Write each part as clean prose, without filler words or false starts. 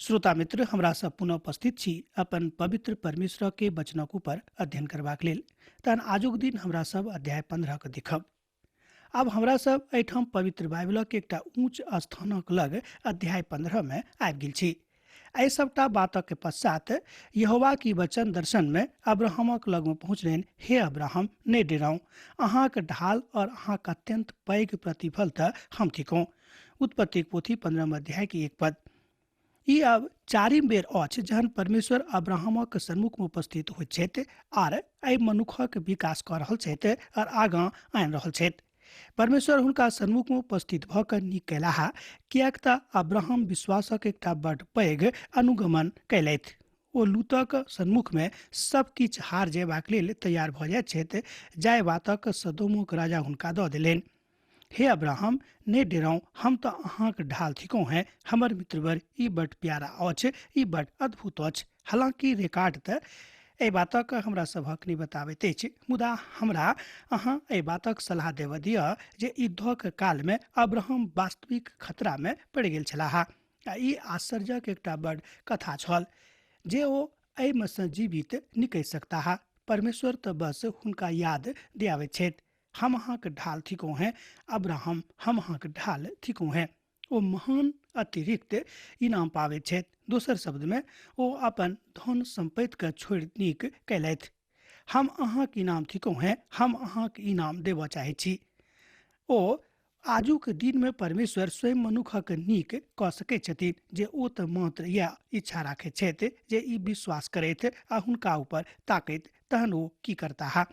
श्रोता मित्र, हमरा सब पुनः उपस्थित छी अपन पवित्र परमेश्वर के वचनक ऊपर अध्ययन करबाक लेल। तहन आजुक दिन हमरा सब अध्याय 15 के देखब। आब हमरा सब एहिठाम पवित्र बाइबलक एकटा ऊँच स्थानक लग अध्याय 15 में आबि गेल छी। एहि सबटा बातक पश्चात यहोवा की वचन दर्शन में अब्राहमक लग में पहुँचलनि, हे अब्राहम, नहि डेराउ, अहाँक ढाल और अहाँक अत्यंत पैघ प्रतिफल तऽ हम थिकहुँ। उत्पत्तिक पोथी 15 अध्याय के 1 पद। ई अब चारिम बेर अछि जहन परमेश्वर अब्राहमक सन्मुख में उपस्थित होइत छथि आर एहि मनुखक विकास कऽ रहल छथि और आगाँ आनि रहल छथि। परमेश्वर हुनका सन्मुख में उपस्थित भऽ कऽ नीक कयलाह, किएक तऽ अब्राहम विश्वासक एकटा बड्ड पैघ अनुगमन कयलथि। ओ लूतक सन्मुख में सब किछु हार जयबाक लेल तैयार भऽ जाइत छथि, जाहि बातक सदोमक राजा हुनका दऽ देलनि। हे अब्राहम, ने डेराउ, हम तऽ अहाँक ढाल थिकहुँ हैं। हमर मित्रवर, ई बड प्यारा अछि, ई बड अद्भुत अछि। हालांकि रिकॉर्ड तऽ एहि बातक हमरा सभक नहि बताबैत अछि, मुदा हमरा अहाँ एहि बातक सलाह देबऽ दिअ जे युद्धक कालमे अब्राहम वास्तविक खतरामे पड़ि गेल छलाह आ ई आश्चर्यक एकटा बड कथा छल जे ओ एहिमे सँ जीवित निकलि सकताह। परमेश्वर तऽ बस हुनका याद दियाबैत छथि, हम अहाँक ढाल थिकहुँ हैं अब्राहम, हम अहाँक ढाल थिकहुँ हैं। ओ महान अतिरिक्त इनाम पाबैत छथि। दोसर शब्दमे ओ अपन धन सम्पत्तिके छोड़ि नीक कयलथि। हम अहाँक इनाम थिकहुँ हैं, हम अहाँक इनाम देबऽ चाहै छी। ओ आजुक दिनमे परमेश्वर स्वयं मनुखक नीक कऽ सकैत छथिन, जे ओ तऽ मात्र इएह इच्छा राखैत छथि जे ई विश्वास करैत आ हुनका ऊपर ताकैत, तहन ओ की करताह।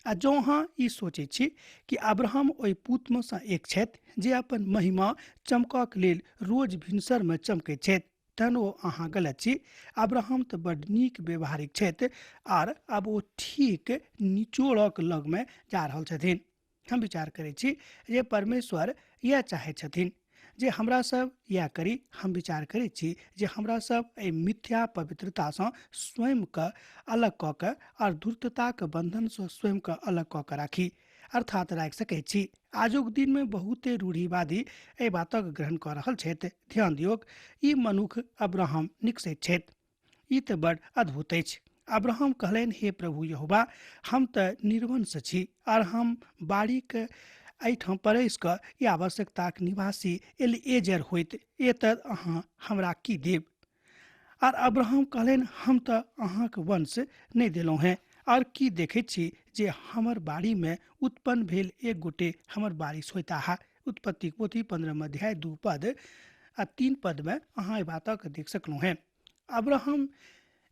आ जँ अहाँ ई सोचै छी कि अब्राहम ओहि पूतमे सँ एक छथि जे अपन महिमा चमकक लेल रोज भिनसरमे चमकैत छथि, तहन ओ अहाँ गलत छी। अब्राहम तऽ बड्ड नीक व्यवहारिक छथि आर आब ओ ठीक निचोड़क लगमे जा रहल छथिन। हम विचार करै छी जे परमेश्वर इएह चाहै छथिन जे हमरा सब इएह करी। हम विचार करै छी जे हमरा सब एहि मिथ्या पवित्रतासँ स्वयंके अलग कऽ कऽ आओर धूर्तताक बन्धनसँ स्वयंके अलग कऽ कऽ राखी, अर्थात राखि सकै छी। आजुक दिनमे बहुते रूढ़िवादी एहि बातक ग्रहण कऽ रहल छथि। ध्यान दियौक, ई मनुख अब्राहम निकसैत छथि। ई तऽ बड़ अद्भुत अछि। अब्राहम कहलनि, हे प्रभु यहोवा, हम तऽ निर्वंश छी आर हम बाड़ीक एहिठाम परसि कऽ ई आवश्यकताक निवासी एलिएजर होइत, एतऽ अहाँ हमरा की देब? आर अब्राहम कहलनि, हम तऽ अहाँक वंश नहि देलहुँ हेँ, आर की देखैत छी जे हमर बाड़ीमे उत्पन्न भेल एक गोटे हमर वारिस होइताह। उत्पत्तिक पोथी 15 अध्याय 2 पद आ 3 पदमे अहाँ एहि बातक देख सकलहुँ हेँ। अब्राहम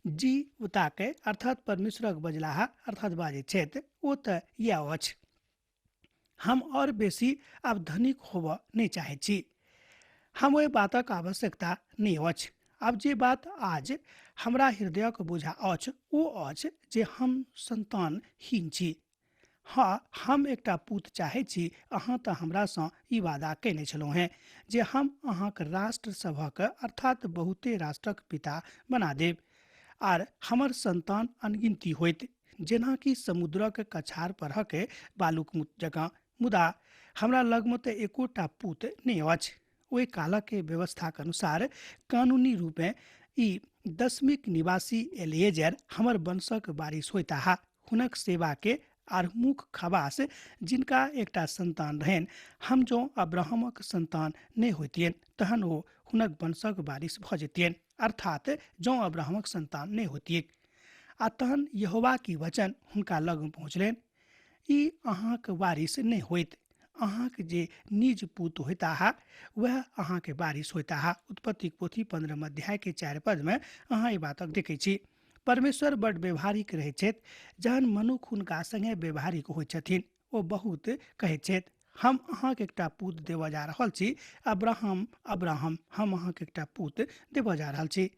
जी उताके अर्थात परमेश्वरक बजलाह अर्थात बाजैत छथि, ओ तऽ इएह अछि। हम आओर बेसी आब धनिक होबऽ नहि चाहैत छी, हम ओहि बातक आवश्यकता नहि अछि। आब जे बात आज हमरा हृदयक बोझा अछि ओ अछि जे हम संतानहीन छी। हँ, हम एकटा पूत चाहैत छी। अहाँ तऽ हमरासँ ई वादा कयने छलहुँ हेँ जे हम अहाँक राष्ट्र सभक अर्थात बहुते राष्ट्रक पिता बना देब आर हमर संतान अनगिनती होइत, जेनाकि समुद्रक कछार परहक बालुक जकाँ। मुदा हमरा लगमे तऽ एकोटा पूत नहि अछि। ओहि कालक व्यवस्थाक अनुसार कानूनी रूपेँ ई दशमिक निवासी एलिएजर हमर वंशक वारिस होइताह। हुनक सेवाके आर मुख खबास जिनका एकटा संतान रहनि, हम जँ अब्राहमक संतान नहि होइतियनि तहन ओ हुनक वंशक वारिस भऽ जैतियनि, अर्थात जँ अब्राहमक संतान नहि होतियैक। आ तहन यहोवा की वचन हुनका लग पहुँचलनि, ई अहाँक वारिस नहि होइत, अहाँक जे निज पूत होइताह वएह अहाँके वारिस होइताह। उत्पत्तिक पोथी 15 अध्याय के 4 पद में अहाँ ई बातक देखै छी। परमेश्वर बड व्यवहारिक रहै छथि। जहन मनुख हुनका संगे व्यवहारिक होइ छथिन, ओ बहुत कहै छथि, हम अहाँके एकटा पूत देबऽ जा रहल छी। अब्राहम, अब्राहम, हम अहाँके एकटा पूत देबऽ जा रहल छी।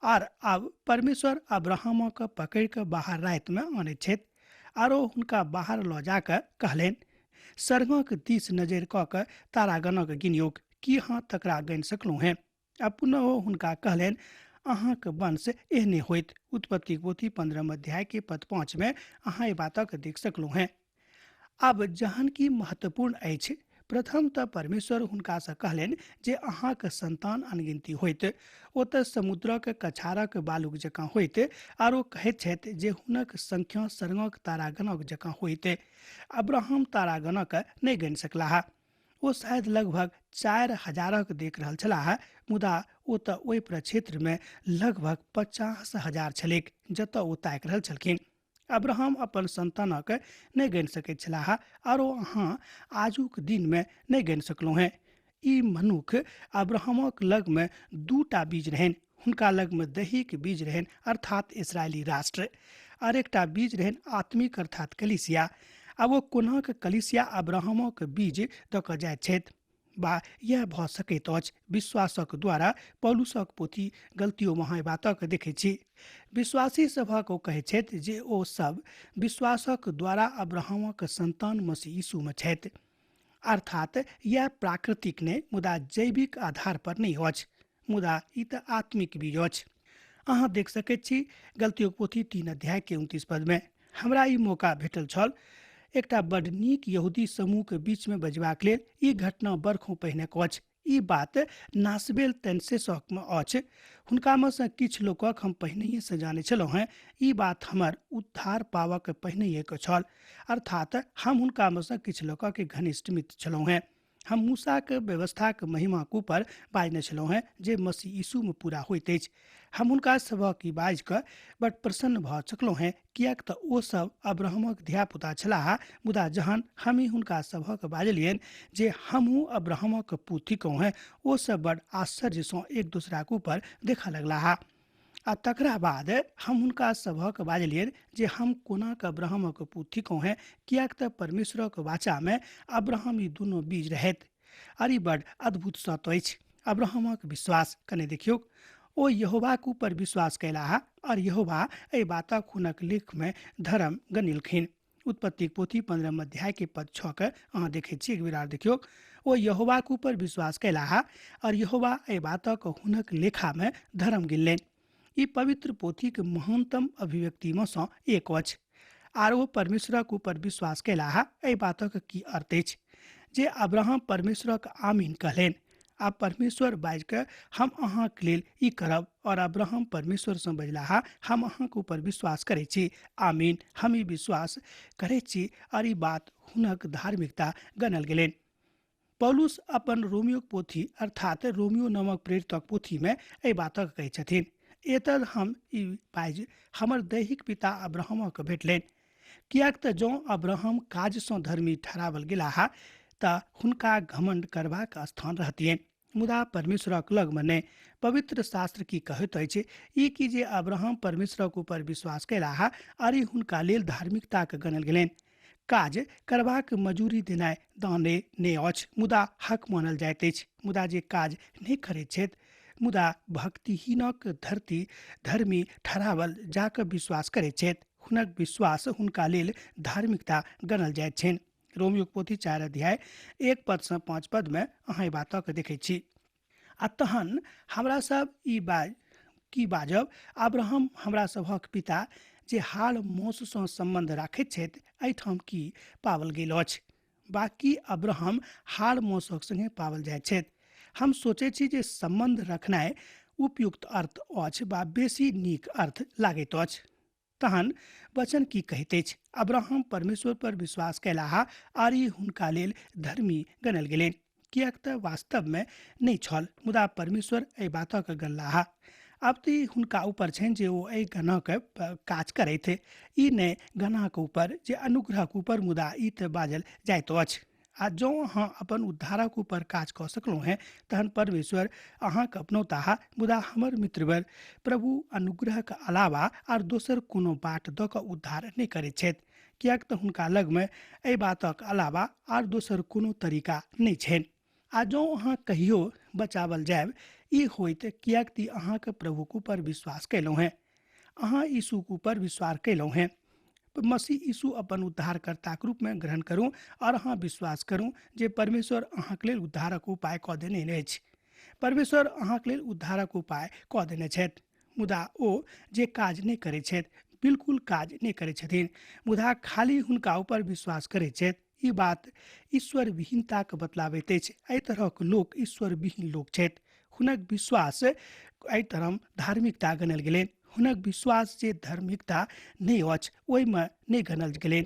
आर आब परमेश्वर अब्राहमक पकड़ि कऽ बाहर रातिमे आनैत छथि आर ओ हुनका बाहर लऽ जा कऽ कहलनि, स्वर्गक दिस नजरि कऽ कऽ तारागणक गिनियौक, की अहाँ तकरा गनि सकलहुँ हेँ? आ पुनः ओ हुनका कहलनि, अहाँक वंश एहने होइत। उत्पत्तिक पोथी 15 अध्याय के पद 5 में अहाँ एहि बातक देख सकलहुँ हेँ। आब जहन कि महत्वपूर्ण अछि प्रथम तऽ परमेश्वर हुनकासँ कहलनि जे अहाँक संतान अनगिनती होइत, ओ तऽ समुद्रक कछारक बालुक जकाँ होइत, आरो कहैत छथि जे हुनक संख्या स्वर्गक तारागणक जकाँ होइत। अब्राहम तारागणक नहि गनि सकलाह। ओ शायद लगभग 4000 देख रहल छलाह, मुदा ओ तऽ ओहि प्रक्षेत्रमे लगभग 50,000 छलैक जतऽ ओ ताकि रहल छलखिन। अब्राहम अपन संतानक नहि गनि सकैत छलाह, आरो अहाँ आजुक दिनमे नहि गनि सकलहुँ हेँ। ई मनुख अब्राहमक लगमे 2 बीज रहनि। हुनका लगमे दैहिक बीज रहनि अर्थात इसराइली राष्ट्र, आर एकटा बीज रहनि आत्मिक अर्थात कलीसिया। आब ओ कोनाक कलीसिया अब्राहमक बीज दऽ कऽ जाइत छथि बा यह भऽ सकैत अछि विश्वासक द्वारा। पौलुसक पोथी गलतियों महा बातक देखै छी। विश्वासी सभक ओ कहै छथि जे ओ सब विश्वासक द्वारा अब्राहमक संतान मसीह यीशुमे छथि, अर्थात यह प्राकृतिक नहि मुदा जैविक आधार पर नहि अछि, मुदा ई तऽ आत्मिक बीज अछि। अहाँ देख सकैत छी गलतियों पोथी 3 अध्याय के 29 पद में। हमरा ई मौका भेटल छल एकटा बड नीक यहूदी समूह के बीच में बजबाक लेल। ई घटना बरखों पहिने के अछि। ई बात नासबेल टेनेसीमे अछि। हुनकामे सँ किछु लोकक हम पहिनहिए सँ जानै छलहुँ हेँ। ई बात हमर उद्धार पाबऽके पहिनहिए के छल, अर्थात हम हुनकामे सँ किछु लोकक घनिष्ठ मित्र छलहुँ हेँ। हम मूसाके व्यवस्थाके महिमाक ऊपर बाजने छलहुँ हेँ जे मसीह यीशुमे पूरा होइत अछि। हम हुनका सभक ई बाजि कऽ बड प्रसन्न भऽ चुकलहुँ हेँ, किएक तऽ ओ सब अब्राहमक धियापुता छलाह। मुदा जहन हम ही हुनका सभक बाजलियनि जे हमहूँ अब्राहमक पुत थिकहुँ हेँ, ओ सब बड आश्चर्यसँ एक दोसराक ऊपर देखऽ लगलाह। आ तकरा बाद हम हुनका सभक बाजलियनि जे हम कोना कऽ अब्राहमक पुत थिकहुँ हेँ, किएक तऽ परमेश्वरक वाचामे अब्राहम ई दुनू बीज रहैत। आर ई बड अद्भुत सत्य अछि। अब्राहमक विश्वास कने देखियौक, ओ यहोवाक ऊपर विश्वास कयलाह और यहोवा एहि बातक हुनक लेखमे धर्म गनिलखिन। उत्पत्ति पोथी 15 अध्याय के पद 6 के अहाँ देखै छी। एक बेर आर देखियौक, ओ यहोवाक ऊपर विश्वास कयलाह और यहोवा एहि बातक हुनक लेखामे धर्म गिनलनि। ई पवित्र पोथीक महानतम अभिव्यक्तिमे सँ एक अछि। आर ओ परमेश्वरक ऊपर विश्वास कयलाह एहि बातक की अर्थ अछि जे अब्राहम परमेश्वरक आमीन कहलनि। आ परमेश्वर बाजि कऽ हम अहाँके लेल ई करब, और अब्राहम परमेश्वरसँ बजलाह हम अहाँके ऊपर विश्वास करै छी, आमीन, हम ई विश्वास करै छी, और ई बात हुनक धार्मिकता गनल गेलनि। पौलुस अपन रोमियोक पोथी अर्थात रोमियो नामक प्रेरितक पोथीमे एहि बातक कहै छथिन। एतद हम ई बाजि हमर दैहिक पिता अब्राहमक भेटलनि, किएक तऽ जँ अब्राहम काजसँ धर्मी ठहरावल गेलाह तऽ हुनका घमंड करबाक स्थान रहतियनि, मुदा परमेश्वरक लगमे नहि। पवित्र शास्त्र की कहैत अछि? ई कि जे अब्राहम परमेश्वरक ऊपर विश्वास कयलाह आर ई हुनका लेल धार्मिकताक गनल गेलनि। काज करबाक मजूरी देनाइ दाने नहि अछि, मुदा हक मानल जाइत अछि। मुदा जे काज नहि करैत छथि मुदा भक्तिहीनक धरती धर्मी ठहरावल जाकऽ विश्वास करैत छथि, हुनक विश्वास हुनका लेल धार्मिकता गनल जाइत छनि। रोमियोक पोथी 4 अध्याय 1 पद सँ 5 पद में अहाँ एहि बातक देखै छी। आ तहन हमरा सब ई की बाजब? अब्राहम हमरा सभक पिता जे हाल मौससँ सम्बन्ध राखैत छथि, एहिठाम की पावल गेल अछि? बाकी अब्राहम हाल मौसक संगे पावल जाइत छथि। हम सोचै छी जे सम्बन्ध रखनाइ उपयुक्त अर्थ अछि बा बेसी नीक अर्थ लागैत अछि। तहन वचन की कहैत अछि? अब्राहम परमेश्वर पर विश्वास कयलाह आर ई हुनका लेल धर्मी गनल गेलनि, किएक तऽ वास्तवमे नहि छल, मुदा परमेश्वर एहि बातक गनलाह। आब तऽ ई हुनका ऊपर छनि जे ओ एहि गणाक काज करथि, ई नहि गणाक ऊपर जे अनुग्रहक ऊपर, मुदा ई तऽ बाजल जाइत अछि। आ जँ अहाँ अपन उद्धारक ऊपर काज कऽ सकलहुँ हेँ तहन परमेश्वर अहाँके अपनौताह, मुदा हमर मित्रवर प्रभु अनुग्रहक अलावा आर दोसर कोनो बाट दऽ कऽ उद्धार नहि करैत छथि, किएक तऽ हुनका लगमे एहि बातक अलावा आर दोसर कोनो तरीका नहि छनि। आ जँ अहाँ कहियो बचावल जायब ई होइत किएक तऽ अहाँके प्रभुक ऊपर विश्वास कयलहुँ हेँ, अहाँ यीशुक ऊपर विश्वास कयलहुँ हेँ। मसीह यीशु अपन उद्धारकर्ताक रूपमे ग्रहण करू और अहाँ विश्वास करू जे परमेश्वर अहाँके लेल उद्धारक उपाय कऽ देने अछि। परमेश्वर अहाँके लेल उद्धारक उपाय कऽ देने छथि, मुदा ओ जे काज नहि करै छथि, बिल्कुल काज नहि करै छथिन, मुदा खाली हुनका ऊपर विश्वास करै छथि। ई बात ईश्वर विहीनताके बतलाबैत अछि। एहि तरहक लोक ईश्वर विहीन लोक छथि। हुनक विश्वास एहि तरह धार्मिकता गनल गेलनि। हुनक विश्वास जे धार्मिकता नहि अछि ओहिमे नहि गनल गेलनि।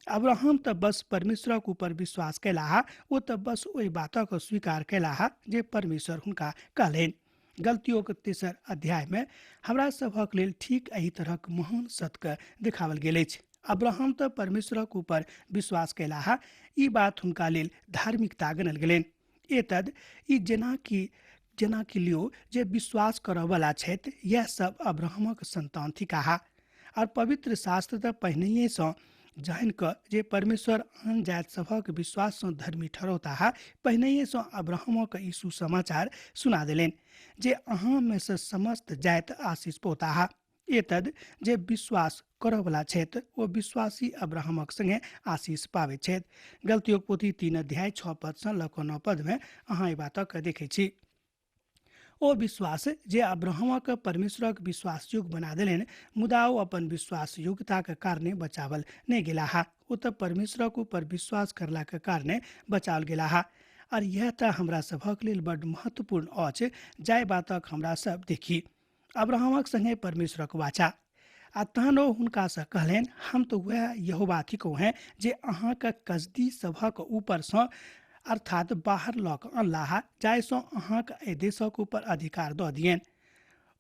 अब्राहम तऽ बस परमेश्वरक ऊपर विश्वास कयलाह, ओ तऽ बस ओहि बातक स्वीकार कयलाह जे परमेश्वर हुनका कहलनि। गलतियोके तेसर अध्यायमे हमरा सभक लेल ठीक एहि तरहक महान सत्यके देखाओल गेल अछि। अब्राहम तऽ परमेश्वरक ऊपर विश्वास कयलाह, ई बात हुनका लेल धार्मिकता गनल गेलनि। एतद ई जेनाकि लियौ जे विश्वास करऽवला छथि, इएह सब अब्राहमक संतान थिकाह। और पवित्र शास्त्र तऽ पहिनहिएसँ जानि कऽ जे परमेश्वर आन जाति सभक विश्वाससँ धर्मी ठहरौताह, पहिनहिएसँ अब्राहमक ई सुसमाचार सुना देलनि जे अहाँमे सँ समस्त जाति आशीष पौताह। एतद जे विश्वास करऽवला छथि ओ विश्वासी अब्राहमक संगे आशीष पाबैत छथि। गलतियोक पोथी 3 अध्याय 6 पदसँ लऽ कऽ 9 पदमे अहाँ एहि बातक देखै छी। ओ विश्वास जे अब्राहमक परमेश्वरक विश्वास योग्य बना देलनि, मुदा ओ अपन विश्वास योग्यताक कारणे बचावल नहि गेलाह। ओ तऽ परमेश्वरक ऊपर विश्वास करलाक कारणे बचाओल गेलाह। और यह तऽ हमरा सभक लेल बड्ड महत्वपूर्ण अछि, जाहि बातक हमरा सब देखी। अब्राहमक संगे परमेश्वरक वाचा। आ तहन ओ हुनकासँ कहलनि, हम तऽ वएह यहोवा थिकहुँ हेँ जे अहाँके कसदी सभक ऊपरसँ अर्थात बाहर लऽ कऽ अनलाह, जाहिसँ अहाँके एहि देशक ऊपर अधिकार दऽ दियनि।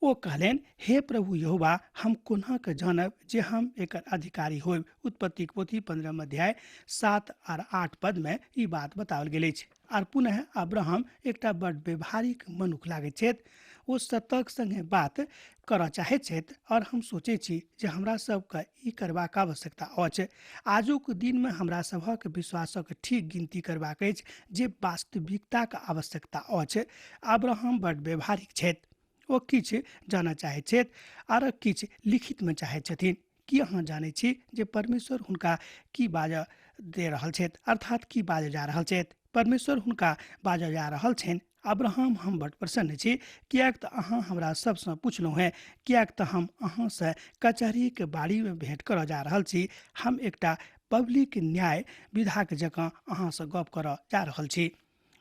ओ कहलनि, हे प्रभु यहोवा, हम कोना कऽ जानब जे हम एकर अधिकारी होयब? उत्पत्तिक पोथी 15 अध्याय 7 आर 8 पदमे ई बात बताओल गेल अछि। आर पुनः अब्राहम एकटा बड व्यवहारिक मनुख लागैत छथि। ओ सतक संगे बात करऽ चाहैत छथि और हम सोचै छी जे हमरा सबके ई करबाक आवश्यकता अछि। आजुक दिनमे हमरा सभक विश्वासक ठीक गिनती करबाक अछि जे वास्तविकताक आवश्यकता अछि। अब्राहम बड व्यवहारिक छथि। ओ किछु जानऽ चाहैत छथि आर किछु लिखितमे चाहैत छथिन। की अहाँ जानै छी जे परमेश्वर हुनका की बाजऽ दे रहल छथि, अर्थात की बाजऽ जा रहल छथि? परमेश्वर हुनका बाजऽ जा रहल छनि, अब्राहम, हम बड प्रसन्न छी किएक तऽ अहाँ हमरा सबसँ पुछलहुँ हेँ, किएक तऽ हम अहाँसँ कचहरीके बाड़ीमे भेँट करऽ जा रहल छी। हम एकटा पब्लिक न्याय विधाक जकाँ अहाँसँ गप करऽ जा रहल छी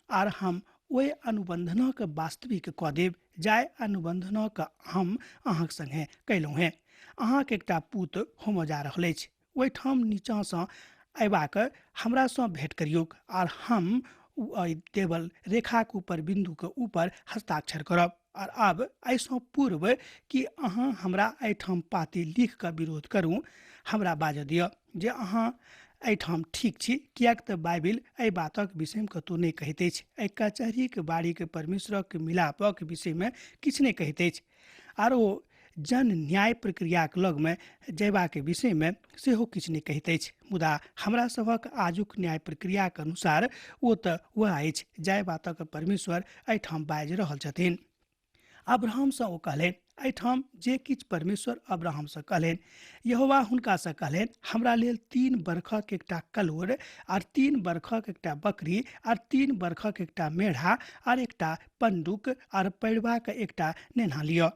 आर हम ओहि अनुबंधनक वास्तविक कऽ देब जाहि अनुबंधनक हम अहाँक संगे कयलहुँ हेँ। अहाँके एकटा पूत होमऽ जा रहल अछि। ओहिठाम नीचाँसँ अयबाक हमरासँ भेँट करियौक आर हम एहि देवल रेखाक ऊपर बिन्दुके ऊपर हस्ताक्षर करब। आर आब एहिसँ पूर्व कि अहाँ हमरा एहिठाम पाती लिख कऽ विरोध करू, हमरा बाजऽ दिअ जे अहाँ एहिठाम ठीक छी, किएक तऽ बाइबिल एहि बातक विषयमे कतहु नहि कहैत अछि। एहि कचहरीक बाड़ीक परमेश्वरक मिलापक विषयमे किछु नहि कहैत अछि। आर ओ जन न्याय प्रक्रियाक लगमे जयबाक विषयमे सेहो किछु नहि कहैत अछि। मुदा हमरा सभक आजुक न्याय प्रक्रियाक अनुसार ओ तऽ वएह अछि जाहि बातक परमेश्वर एहिठाम बाजि रहल छथिन। अब्राहमसँ ओ कहलनि, एहिठाम जे किछु परमेश्वर अब्राहमसँ कहलनि, यहोवा हुनकासँ कहलनि, हमरा लेल 3 बरखक एकटा कलोर आर 3 बरखक एकटा बकरी आर 3 बरखक एकटा मेढ़ा आर एकटा पंडुक आर पैरबाक एकटा नेन्हा लिअ।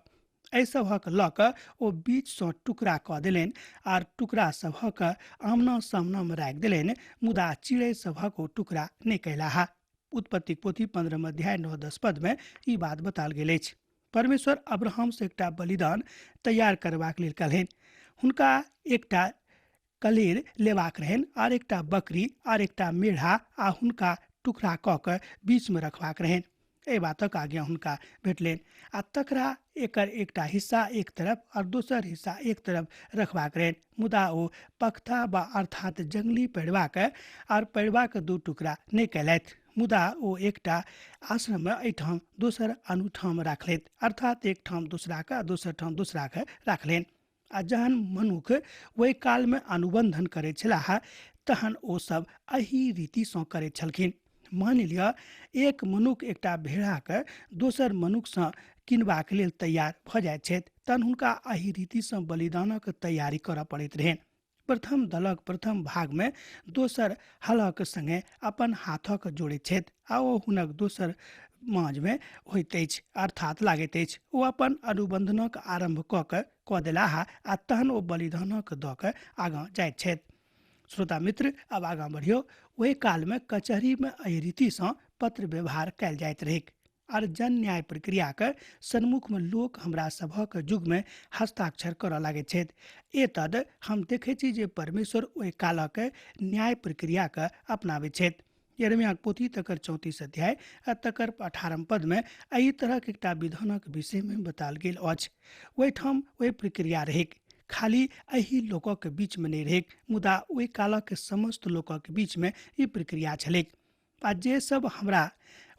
एहि सभक लऽ कऽ ओ बीचसँ टुकड़ा कऽ देलनि आर टुकड़ा सभक आमना सामनामे राखि देलनि, मुदा चिड़ै सभक ओ टुकड़ा नहि कयलाह। उत्पत्तिक पोथी 15 अध्याय 9-10 पदमे ई बात बताओल गेल अछि। परमेश्वर अब्राहमसँ एकटा बलिदान तैयार करबाक लेल कहलनि। हुनका एकटा कलेर लेबाक रहनि आर एकटा बकरी आर एकटा मेढ़ा आ हुनका टुकड़ा कऽ कऽ बीचमे रखबाक रहनि। एहि बातक आज्ञा हुनका भेटलनि आ तकरा एकर एकटा हिस्सा एक तरफ और दोसर हिस्सा एक तरफ रखबाक रहनि। मुदा ओ पख्ता वा अर्थात जंगली पैरबाक आर पैरबाक 2 टुकड़ा नहि कयलथि, मुदा ओ एकटा आश्रममे एहिठाम दोसर अनुठाम राखलथि, अर्थात एक ठाम दोसराके आ दोसर ठाम दोसराके राखलनि। आ जहन मनुख ओहि कालमे अनुबंधन करैत छलाह तहन ओ सब एहि रीतिसँ करैत छलखिन। मानि लिअ एक मनुख एकटा भेड़ाके दोसर मनुखसँ किनबाक लेल तैयार भऽ जाइत छथि, तहन हुनका एहि रीतिसँ बलिदानक तैयारी करऽ पड़ैत रहनि। प्रथम दलक प्रथम भागमे दोसर हलक संगे अपन हाथक जोड़ैत छथि आ ओ हुनक दोसर माँझमे होइत अछि, अर्थात लागैत अछि। ओ अपन अनुबंधनक आरम्भ कऽ कऽ देलाह आ तहन ओ बलिदानक दऽ कऽ आगाँ जाइत छथि। श्रोता मित्र, आब आगाँ बढ़ियौ। ओहि कालमे कचहरीमे एहि रीतिसँ पत्र व्यवहार कयल जाइत रहैक आर जन न्याय प्रक्रियाक सन्मुखमे लोक हमरा सभक युगमे हस्ताक्षर करऽ लागैत छथि। एतद हम देखै छी जे परमेश्वर ओहि कालक न्याय प्रक्रियाके अपनाबैत छथि। यिर्मयाक पोथी तकर 34 अध्याय आ तकर 18 पदमे एहि तरहक एकटा विधानक विषयमे बतायल गेल अछि। ओहिठाम ओहि प्रक्रिया रहैक, खाली एहि लोकक बीचमे नहि रहैक, मुदा ओहि कालक समस्त लोकक बीचमे ई प्रक्रिया छलैक। आ जे सब हमरा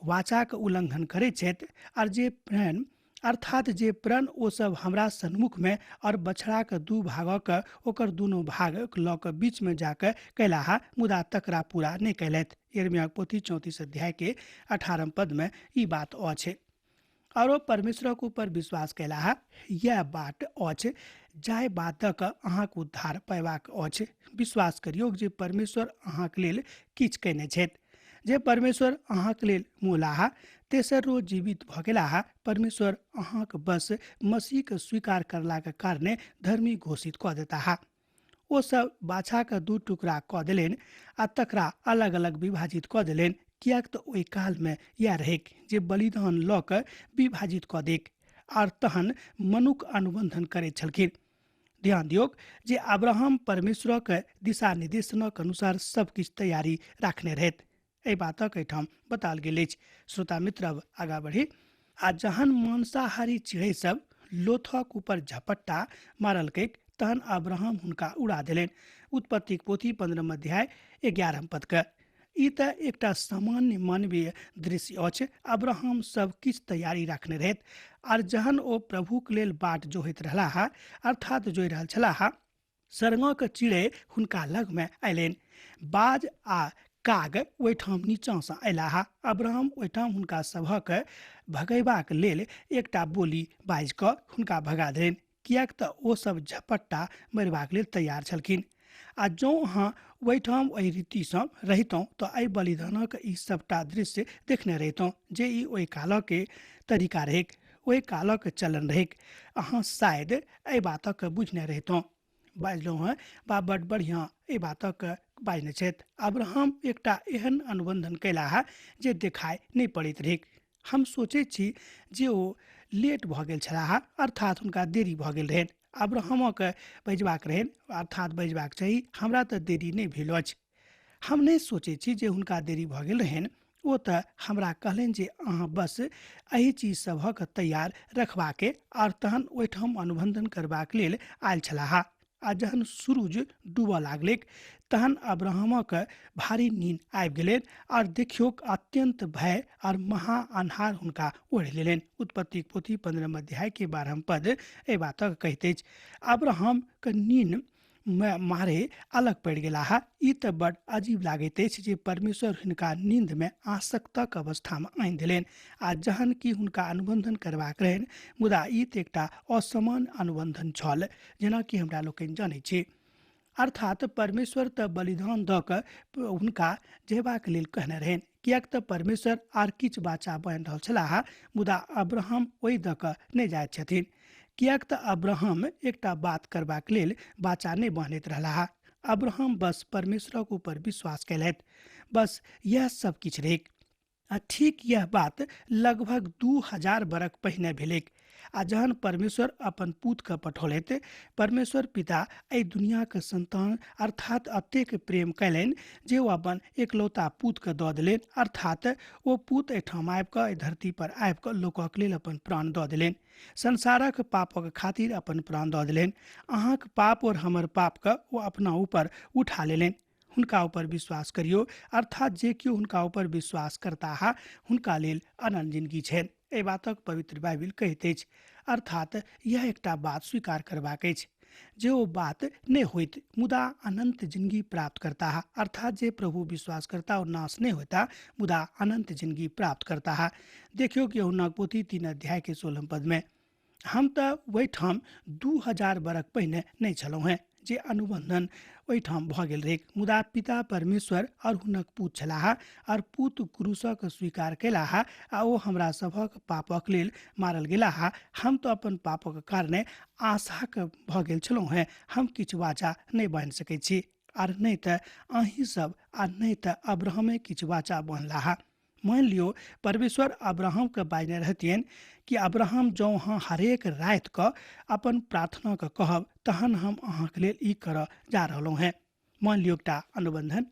वाचाक उल्लंघन करैत छथि आर जे प्रण, अर्थात जे प्रण ओ सब हमरा सन्मुखमे और बछड़ाक दू भागक ओकर दुनू भाग लऽ कऽ बीचमे जाकऽ कयलाह, मुदा तकरा पूरा नहि कयलथि। यिर्मयाक पोथी 34 अध्याय के 18 पदमे ई बात अछि। आरो परमेश्वरक ऊपर विश्वास कयलाह, यैह बाट अछि जाहि बातक अहाँक उद्धार पयबाक अछि। विश्वास करियौ जे परमेश्वर अहाँक लेल किछु कयने छथि। जे परमेश्वर अहाँक लेल मोलाह, तेसर रोज जीवित भऽ गेलाह। परमेश्वर अहाँक बस मसीहके स्वीकार करलाक कारणे धर्मी घोषित कऽ देताह। ओ सब बाछाके दू टुकड़ा कऽ देलनि आ तकरा अलग अलग विभाजित कऽ देलनि, किएक तऽ ओहि कालमे इएह रहैक जे बलिदान लऽ कऽ विभाजित कऽ दैक आर तहन मनुख अनुबंधन करैत छलखिन। ध्यान दियौक जे अब्राहम परमेश्वरक दिशा निर्देशनक अनुसार सब किछु तैयारी राखने रहथि। एहि बातक एहिठाम बताओल गेल अछि। श्रोता मित्र, अब आगाँ बढ़ी। आ जहन मांसाहारी चिड़ै सब लोथक ऊपर झपट्टा मारलकैक तहन अब्राहम हुनका उड़ा देलनि। उत्पत्तिक पोथी 15 अध्याय 11 पदके। ई तऽ एकटा सामान्य मानवीय दृश्य अछि। अब्राहम सब किछु तैयारी राखने रहथि आर जहन ओ प्रभुक लेल बाट जोहैत रहलाह, अर्थात जोहि रहल छलाह, सरंगक चिड़ै हुनका लगमे अयलनि। बाज आ काग ओहिठाम नीचाँसँ अयलाह। अब्राहम ओहिठाम हुनका सभक भगयबाक लेल एकटा बोली बाजि कऽ हुनका भगा देलनि, किएक तऽ ओ सब झपट्टा मरबाक लेल तैयार छलखिन। आ जँ अहाँ ओहिठाम ओहि रीतिसँ रहितहुँ तऽ एहि बलिदानक ई सबटा दृश्य देखने रहितहुँ जे ई ओहि कालक तरीका रहैक, ओहि कालक चलन रहैक। अहाँ शायद एहि बातक बुझने रहितहुँ। बाजलहुँ हँ बा बड बढ़िआँ एहि बातक बाजने छथि। अब्राहम एकटा एहन अनुबंधन कयलाह जे देखाय नहि पड़ैत रहैक। हम सोचैत छी जे ओ लेट भऽ गेल छलाह, अर्थात हुनका देरी भऽ गेल रहनि। अब्राहमक बजबाक रहनि, अर्थात बजबाक चाही, हमरा तऽ देरी नहि भेल अछि। हम नहि सोचैत छी जे हुनका देरी भऽ गेल रहनि। ओ तऽ हमरा कहलनि जे अहाँ बस एहि चीज सभक तैयार रखबाके आर तहन ओहिठाम अनुबंधन करबाक लेल आयल छलाह। आ जहन सूरुज डूबऽ लागलैक तहन अब्राहमक भारी नीन आबि गेलनि आर देखियौक अत्यंत भय आर महा अन्हार हुनका ओढ़ि लेलनि। उत्पत्तिक पोथी 15 अध्याय के 12 पद एहि बातक कहैत अछि। अब्राहम के नीन मारे अलग पड़ि गेलाह। ई तऽ बड अजीब लागैत अछि जे परमेश्वर हिनका नींद में आसक्तक अवस्था में आनि देलनि आ जहन कि हुनका अनुबंधन करबाक रहनि, मुदा ई तऽ एकटा असामान्य अनुबंधन छल, जेनाकि हमरा लोकनि जानै छी। अर्थात परमेश्वर तऽ बलिदान दऽ कऽ हुनका जेबाक लेल कहने रहनि, किएक तऽ परमेश्वर आर किछु बाचा बान्हि रहल छलाह, मुदा अब्राहम ओहि दऽ कऽ नहि जाइत छथिन, किएक तऽ अब्राहम एकटा बात करबाक लेल बाचा नहि बान्हैत रहलाह। अब्राहम बस परमेश्वरक ऊपर विश्वास कयलथि, बस यह सब किछु रहैक। आ ठीक यह बात लगभग 2000 बरख पहिने भेलैक। आ जहन परमेश्वर अपन पूतके पठौलथि, परमेश्वर पिता एहि दुनियाके संतान अर्थात अतेक प्रेम कयलनि जे ओ अपन एकलौता पूतके दऽ देलनि, अर्थात ओ पूत एहिठाम आबिकऽ एहि धरती पर आबिकऽ लोकक लेल अपन प्राण दऽ देलनि, संसारक पापक खातिर अपन प्राण दऽ देलनि। अहाँक पाप और हमर पापके ओ अपना ऊपर उठा लेलनि। हुनका ऊपर विश्वास करियौ, अर्थात जे केओ हुनका ऊपर विश्वास करताह हुनका लेल अनंत जिंदगी छनि। एहि बातक पवित्र बाइबिल कहैत अछि। अर्थात यह एकटा बात स्वीकार करबाक अछि जे ओ बात नहि होइत, मुदा अनंत जिंदगी प्राप्त करताह, अर्थात जे प्रभु विश्वास करता ओ नाश नहि होता, मुदा अनंत जिंदगी प्राप्त करताह। देखियौ कि यूहन्नाक पोथी 3 अध्याय के 16 पद में, हम तऽ ओहिठाम 2000 बरख पहिने नहि छलहुँ हेँ जे अनुबंधन ओहिठाम भऽ गेल रहैक, मुदा पिता परमेश्वर और हुनक पूत छलाह और पूत क्रूसक स्वीकार कयलाह आ ओ हमरा सभक पापक लेल मारल गेलाह। हम तऽ अपन पापक कारणे आशाक भऽ गेल छलहुँ हेँ, हम किछु वाचा नहि बान्हि सकैत छी। आर नहि तऽ अहीं सब आ नहि तऽ अब्राहमे किछु वाचा बान्हलाह। मानि लियौ परमेश्वर अब्राहमके बाजने रहतियनि कि अब्राहम जँ अहाँ हरेक रातिके अपन प्रार्थनाके कहब तहन हम अहाँके लेल ई करऽ जा रहलहुँ हेँ। मान लियौ एकटा अनुबंधन।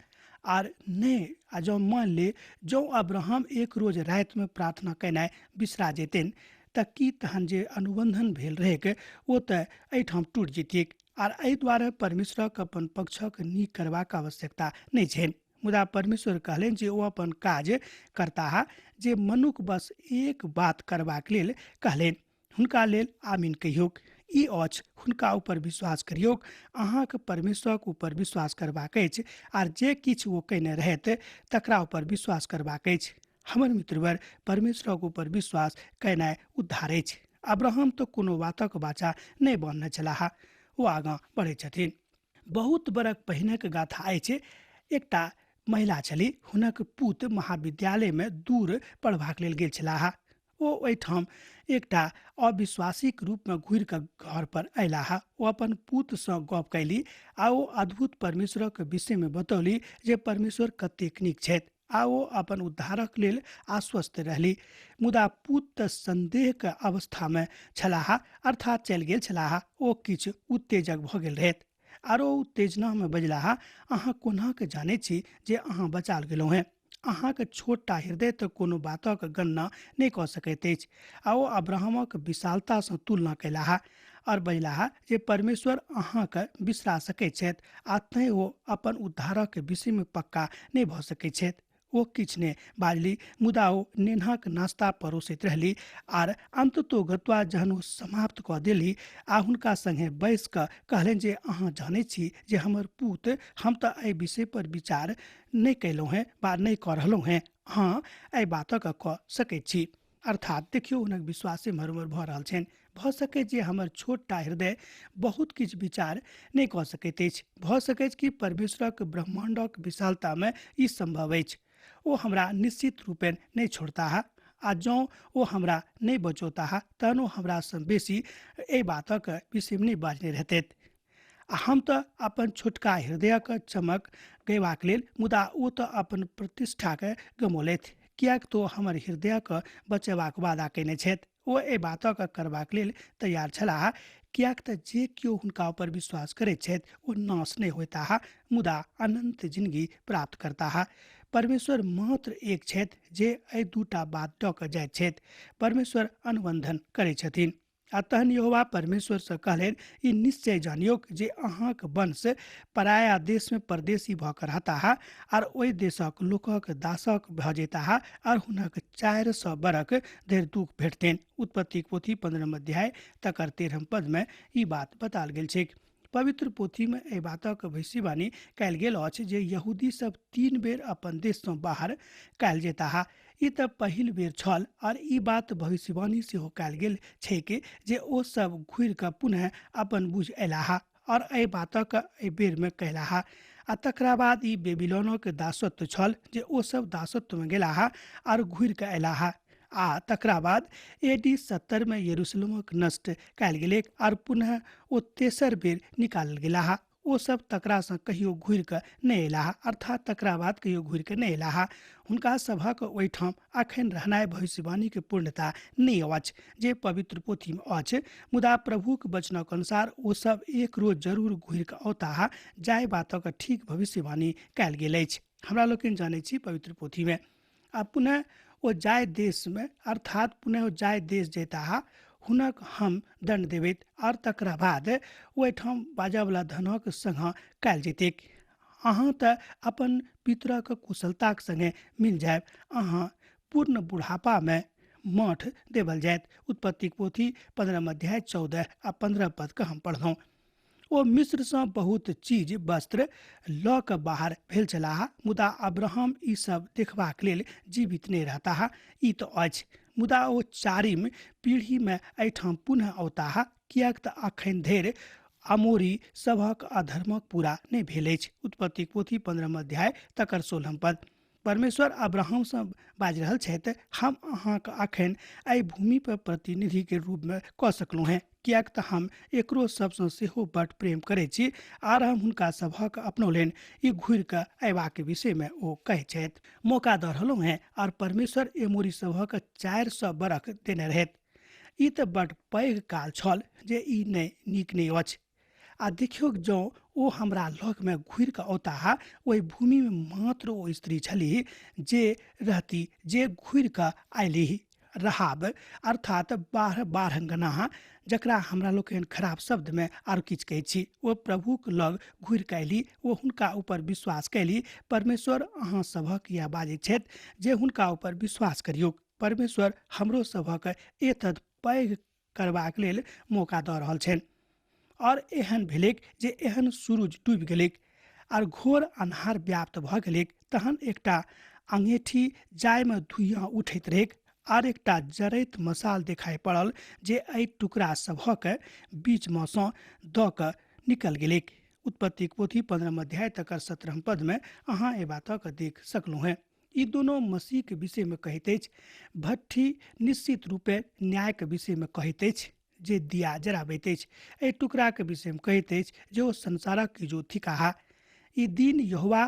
आर नहि आ जँ मान ले जँ अब्राहम एक रोज रातिमे प्रार्थना केनाइ बिसरा जेतनि तऽ की तहन जे अनुबंधन भेल रहैक ओ तऽ एहिठाम टूटि जैतिक। आर एहि दुआरे परमेश्वरक अपन पक्षक नीक करबाक आवश्यकता नहि छनि। मुदा परमेश्वर कहलनि जे ओ अपन काज करताह जे मनुख बस एक बात करबाक लेल कहलनि, हुनका लेल आमीन कहियौक। ई अछि हुनका ऊपर विश्वास करियौक, अहाँके परमेश्वरक ऊपर विश्वास करबाक अछि आर जे किछु ओ कयने रहथि तकरा ऊपर विश्वास करबाक अछि। हमर मित्रवर, परमेश्वरक ऊपर विश्वास केनाइ उद्धार अछि। अब्राहम तऽ कोनो बातक वाचा नहि बान्हने छलाह। ओ आगाँ बढ़ै छथिन। बहुत बरख पहिनेक गाथा अछि। एकटा महिला छली, हुनक पूत महाविद्यालयमे दूर पढ़बाक लेल गेल छलाह। ओ ओहिठाम एकटा अविश्वासीक रूपमे घुरि कऽ घर पर अयलाह। ओ अपन पूतसँ गप कयली आ ओ अद्भुत परमेश्वरक विषयमे बतौली जे परमेश्वर कतेक नीक छथि आ ओ अपन उद्धारक लेल आश्वस्त रहली। मुदा पूत तऽ संदेहके अवस्थामे छलाह, अर्थात चलि गेल छलाह। ओ किछु उत्तेजक भऽ गेल रहथि आर ओ उत्तेजनामे बजलाह, अहाँ कोना के जानै छी जे अहाँ बचाल गेलहुँ हेँ? अहाँके छोटटा हृदय तऽ कोनो बातक गणना नहि कऽ सकैत अछि। आ ओ अब्राहमक विशालतासँ तुलना कयलाह आओर बजलाह जे परमेश्वर अहाँके बिसरा सकैत छथि आ तैँ ओ अपन उद्धारक विषयमे पक्का नहि भऽ सकैत छथि। ओ किछु नहि बाजली, मुदा ओ नेन्हाक नाश्ता परोसैत रहली आर अन्ततो गत्वा जहन ओ समाप्त कऽ देली आ हुनका संगे बैस कऽ कहलनि जे अहाँ जानै छी जे हमर पूत, हम तऽ एहि विषय पर विचार नहि कयलहुँ हेँ वा नहि कऽ रहलहुँ हेँ, अहाँ एहि बातक कऽ सकैत छी। अर्थात देखियौ हुनक विश्वास एम्हर उम्हर भऽ रहल छनि। भऽ सकैत जे हमर छोटटा हृदय बहुत किछु विचार नहि कऽ सकैत अछि। भऽ सकैत कि परमेश्वरक ब्रह्माण्डक विशालतामे ई सम्भव अछि। ओ हमरा निश्चित रूपेण नहि छोड़ताह आ जँ ओ हमरा नहि बचौताह तहन ओ हमरासँ बेसी एहि बातक विषयमे नहि बाजने रहतथि। आ हम तऽ अपन छोटका हृदयक चमक गयबाक लेल, मुदा ओ तऽ अपन प्रतिष्ठाके गमौलथि, किएक तऽ हमर हृदयक बचेबाक वादा कयने छथि। ओ एहि बातक करबाक लेल तैयार छलाह, किएक तऽ जे केओ हुनका ऊपर विश्वास करैत छथि ओ नाश नहि होयताह मुदा अनन्त जिंदगी प्राप्त करताह। परमेश्वर मात्र एक छथि जे एहि दूटा बात दऽ कऽ जाइत छथि। परमेश्वर अनुबंधन करैत छथिन। आ तहन यहोवा परमेश्वरसँ कहलनि, ई निश्चय जानियौक जे अहाँक वंश पराया देशमे परदेशी भऽ कऽ रहताह आर ओहि देशक लोकक दासक भऽ जयताह आर हुनक 400 बरख धरि दुःख भेटतनि। उत्पत्तिक पोथी 15 अध्याय तकर 13 पदमे ई बात बताओल गेल छैक। पवित्र पोथीमे एहि बातक भविष्यवाणी कयल गेल अछि जे यहूदी सब 3 बेर अपन देशसँ बाहर कयल जेताह। ई तऽ पहिल बेर छल और ई बात भविष्यवाणी सेहो कयल गेल छैक जे ओ सब घुरि कऽ पुनः अपन बुझ अयलाह और एहि बातक एहि बेरमे कहलाह। आ तकरा बाद ई बेबीलोनक दासत्व छल जे ओ सब दासत्वमे गेलाह और घुरि कऽ अयलाह। आ तकरा बाद AD 70 मे यरूशलेमक नष्ट कयल गेलैक आर पुनः ओ तेसर बेर निकालल गेलाह। ओ सब तकरासँ कहियो घुरि कऽ नहि अयलाह, अर्थात तकरा बाद कहियो घुरि कऽ नहि अयलाह। हुनका सभक ओहिठाम अखन रहनाइ भविष्यवाणीके पूर्णता नहि अछि जे पवित्र पोथीमे अछि, मुदा प्रभुक वचनक अनुसार ओ सब एक रोज जरूर घुरि कऽ औताह, जाहि बातक ठीक भविष्यवाणी कयल गेल अछि। हमरा लोकनि जानै छी पवित्र पोथीमे। आ पुनः ओ जाय देशमे, अर्थात पुनः ओ जाय देश जयताह, हुनक हम दण्ड देबैत और तकरा बाद ओहिठाम बाजऽवला धनक संग कयल जैतैक। अहाँ तऽ अपन पितरक कुशलताक संगे मिल जायब, अहाँ पूर्ण बुढ़ापामे मठ देवल जायत। उत्पत्तिक पोथी 15 अध्याय 14 आ 15 पदके हम पढ़लहुँ। ओ मिस्रसँ बहुत चीज वस्त्र लऽ कऽ बाहर भेल छलाह, मुदा अब्राहम ई सब देखबाक लेल जीवित नहि रहताह, ई तऽ अछि। मुदा ओ 4 पीढ़ीमे एहिठाम पुनः औताह, किएक तऽ अखन धरि अमोरी सभक अधर्मक पूरा नहि भेल अछि। उत्पत्तिक पोथी 15 अध्याय तकर 16 पद। परमेश्वर अब्राहमसँ बाजि रहल छथि, हम अहाँके अखन एहि भूमि पर प्रतिनिधिके रूपमे कऽ सकलहुँ हेँ, किएक तऽ हम एकरो सभसँ सेहो बड प्रेम करैत छी आर हम हुनका सभक अपनौलनि। ई घुरि कऽ अयबाक विषयमे ओ कहैत छथि, मौका दऽ रहलहुँ हेँ आर परमेश्वर एमोरी सभक 400 बरख देने रहथि। ई तऽ बड पैघ काल छल जे ई नहि नीक नहि अछि। आ देखियौ, जँ ओ हमरा लगमे घुरि कऽ औताह, ओहि भूमिमे मात्र ओ स्त्री छलीह जे रहती जे घुरि कऽ अयलीह, रहाब अर्थात बारहंगना, जकरा हमरा लोकनि खराब शब्दमे आर किछु कहै छी, ओ प्रभुक लग घुरि कऽ अयली, ओ हुनका ऊपर विश्वास कयली। परमेश्वर अहाँ सभक इएह बाजैत छथि जे हुनका ऊपर विश्वास करियौ। परमेश्वर हमरो सभक एतद पैघ करबाक लेल मौका दऽ रहल छनि। और एहन भेलैक जे एहन सूरज डूबि गेलैक आर घोर अन्हार व्याप्त भऽ गेलैक। तहन एकटा अंगेठी जाहिमे धुइयाँ उठैत रहैक आर एकटा जरैत मसाल देखाइ पड़ल जे एहि टुकड़ा सभक बीचमे सँ दऽ कऽ निकल गेलैक। उत्पत्तिक पोथी 15 अध्याय तकर 17 पदमे अहाँ एहि बातक देख सकलहुँ हेँ। ई दोनो मसीह के विषय में कहैत अछि। भट्ठी निश्चित रूपे न्याय के विषय में कहैत अछि जे दिया जराबैत अछि। एहि टुकड़ा के विषय में कहैत अछि जे ओ संसारक इजोत थिकाह। ई दिन यहोवा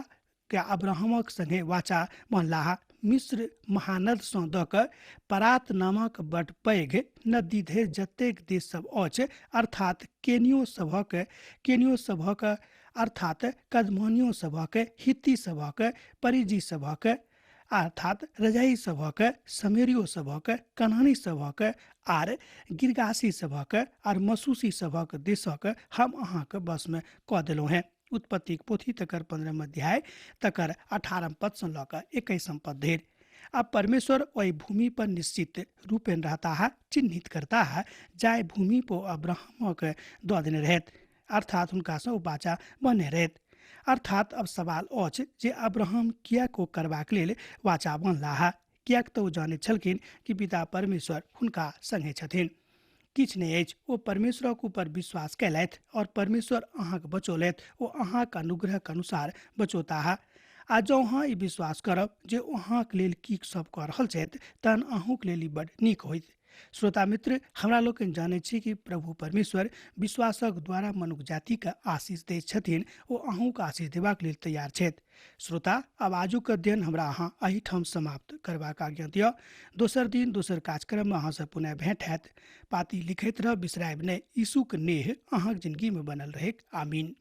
के अब्राहमक संगे वाचा बान्हलाह। मिस्र महानद सँ दऽ कऽ परात नामक बड पैघ नदी धरि जतेक देश सब अछि, अर्थात केनियो सभक अर्थात कदमानियो सभक, हित्ती सभक, परिजी सभक अर्थात रजाई सभक, समेरियो सभक, कनानी सभक आर गिरगासी सभक आर मसूसी सभक देशक हम अहाँके बसमे कऽ देलहुँ हेँ। उत्पत्तिक पोथी तकर 15 अध्याय तकर 18 पदसँ लऽ कऽ 21 पद धरि। अब परमेश्वर ओहि भूमि पर निश्चित रूपेण रहता है, चिन्हित करता है, जाहि भूमि पर अब्राहमक दऽ देने रहैत, अर्थात हुनकासँ ओ वाचा बने रहैत। अर्थात अब सवाल अछि जे अब्राहम किएक ओ करबाक लेल वाचा बान्हलाह? किएक तऽ ओ जानैत छलखिन कि पिता परमेश्वर हुनका संगे छथिन। किछु नहि अछि, ओ परमेश्वरक ऊपर विश्वास कयलथि और परमेश्वर अहाँके बचौलथि, ओ अहाँके अनुग्रहक अनुसार बचौताह। आ जँ अहाँ ई विश्वास करब जे ओ अहाँके लेल की सब कऽ रहल छथि, तहन अहूँके लेल ई बड नीक होइत। श्रोता मित्र, हमरा लोकनि जानै छी कि प्रभु परमेश्वर विश्वासक द्वारा मनुख जातिके आशीष दैत छथिन, ओ अहूँके आशीष देबाक लेल तैयार छथि। श्रोता, आब आजुक अध्ययन हमरा अहाँ एहिठाम समाप्त करबाक आज्ञा दिअ। दोसर दिन दोसर कार्यक्रममे अहाँसँ पुनः भेंट हैत। पाती लिखैत रह, बिसरायब नहि। यीशुक नेह अहाँक जिंदगीमे बनल रहैक। आमीन।